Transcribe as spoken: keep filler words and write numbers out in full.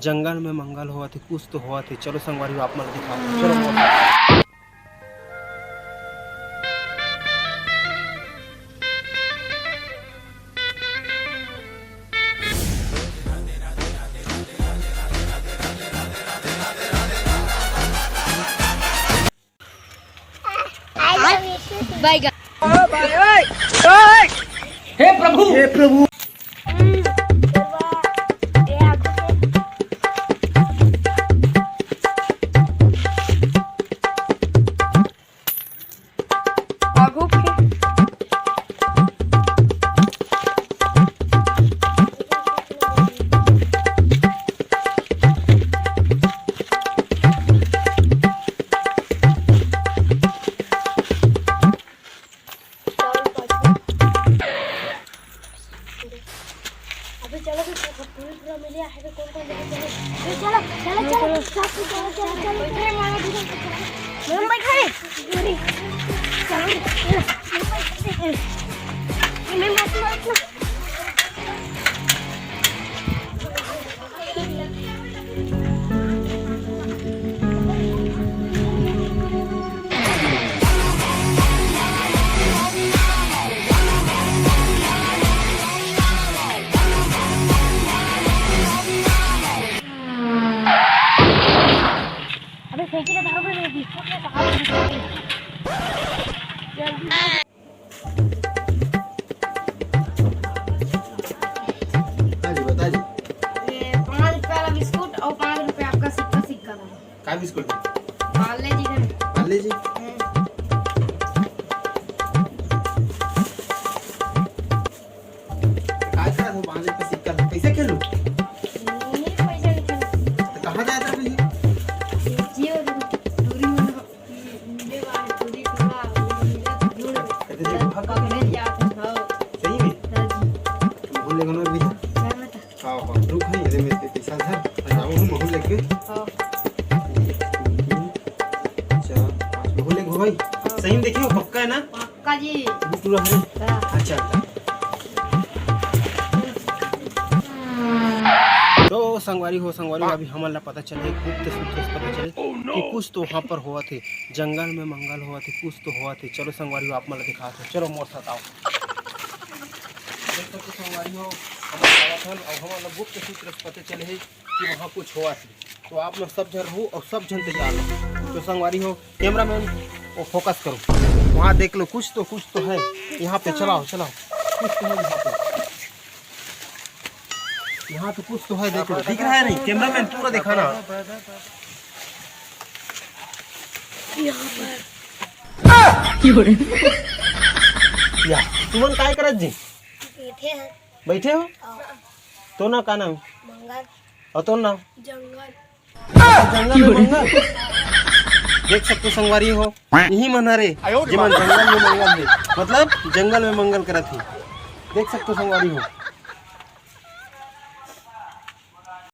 जंगल में मंगल होवत हे, कुछ तो होवत हे। चलो संगवारी हो, आप मन ला दिखावत हँव। चलो मोर साथ। बैगन। हे प्रभु, हे प्रभु। अबे चलो, पूरा पूरा मिले आहे, कौन कौन लेके चलो? अबे चलो, चलो, चलो, चलो, चलो, चलो, चलो। मैं बैठा है। चलो, चलो। मैं मत, मत, मत। अबे फेंकी ना, धारो पे बिस्कुट में कहाँ पे बिस्कुट है? जल्दी। हाँ जी, बता जी। ये पाँच रुपया वाला बिस्कुट और पाँच रुपया आपका सिक्का, सिक्का था। का बिस्कुट? पार्ले जी का। पार्ले जी? हम्म। का करत हो, पाँच रुपया सिक्का था, कैसे खेलू? नहीं, पैसा नहीं खेलू। तो कहाँ जाता है भैया? जियो दूरी में। कहते थे, भाग, भाग। सही में? हाँ जी। तो भूल लेगा ना भैया? क्या बता? हाँ, हाँ, रुक, नहीं, अरे, मेरे पे पैसा था, मैं जाऊँ हूँ, महूँ लेके। हाँ। एक, दो, तीन, चार, पाँच, महूँ लेके हो भाई। हाँ। सही में देखियो, पक्का है ना? पक्का जी। अभी पूरा है? हाँ। अच्छा, अच्छा। तो संगवारी हो, संगवारी हो, अभी हमन ला पता चले, गुप्त सूत्र से पता चले कि कुछ तो वहाँ पर होवत हे, जंगल में मंगल होवत हे, कुछ तो होवत हे। चलो संगवारी हो, आप मन ला दिखात हो, चलो मोर साथ आओ। देख सकते संगवारी हो, हमन आवत हन, अउ हमन ला गुप्त सूत्र से पता चले हे कि वहाँ कुछ होवत हे। तो आप लोग सब झन रहू अउ सब झन तैयार हो। तो संगवारी हो, कैमरामैन, वो फोकस करो, वहाँ देख लो, कुछ तो, कुछ तो है यहाँ पे। चलाओ, चलाओ, कुछ तो है यहाँ पे। यहाँ तो कुछ तो है, देख लो, दिख रहा है नहीं? कैमरामैन, पूरा दिखाना। यहाँ पर। या, तुमन काय करत जी? बैठे हैं। बैठे हो? हाँ। तो ना, का नाम? मंगल। और तो ना? जंगल। जंगल में मंगल। देख सकते हो संगवारी हो, इही मन हरे, जेमन जंगल में मंगल हे, मतलब जंगल में मंगल करत हे। देख सकते हो संगवारी हो,